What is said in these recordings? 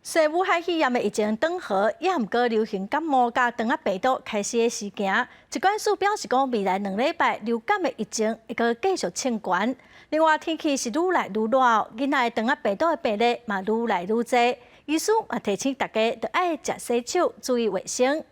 西武漢肺炎的疫情轉好，也毋過流行感冒佮腸仔病毒開始咧時行。疾管署表示講，未來2禮拜流感的疫情會閣繼續衝懸。另外天氣是愈來愈熱，囡仔的腸仔病毒的病例嘛愈來愈濟。醫師嘛提醒大家，著愛食洗手，注意衛生。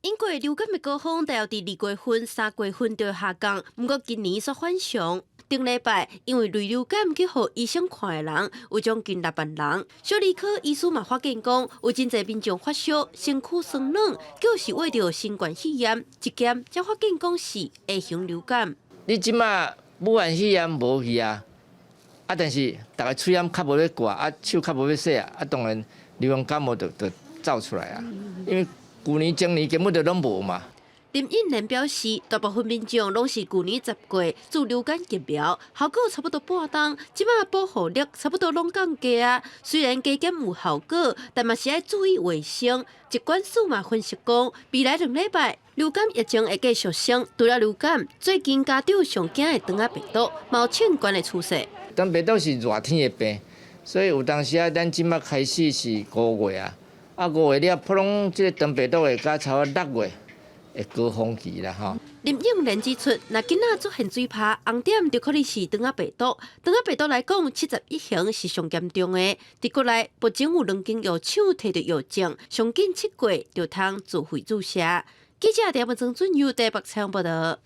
英國流感的高峰大約佇2月份、3月份就會下降，毋過今年煞反常。頂禮拜因為類流感去予醫生看的人有將近6萬人，小兒科醫師嘛發現講，有真濟民眾發燒、身軀酸軟，就是為著新冠肺炎，一檢才發現講是 A 型流感。你這馬武漢肺炎無去啊，啊，但是逐家喙罨較無咧掛，啊，手較無咧洗啊，啊，當然流行感冒就走出來啊，因為舊年、前年根本就攏無嘛。林應蓮表示，大部分民眾攏是舊年10月注流感疫苗，效果差不多半冬，這馬保護力差不多攏降低啊。雖然加減有效果，但嘛是愛注意衛生。疾管署嘛分析講，未來2禮拜流感疫情會繼續升，除了流感，最近家長上驚的腸仔病毒，嘛有衝懸的趨勢。腸病毒是熱天的病，所以有當時啊，咱這馬開始是5月啊，啊5月了，普通這個腸病毒會到差不多6月的高峰期啦吼。林應蓮指出，若囡仔出現水泡、紅點，就可能是腸仔病毒。腸仔病毒來講，71型是上嚴重的。佇國內目前有兩間藥廠提著藥證，上緊7月就通自費注射。記者陳文曾俊佑台北採訪報道。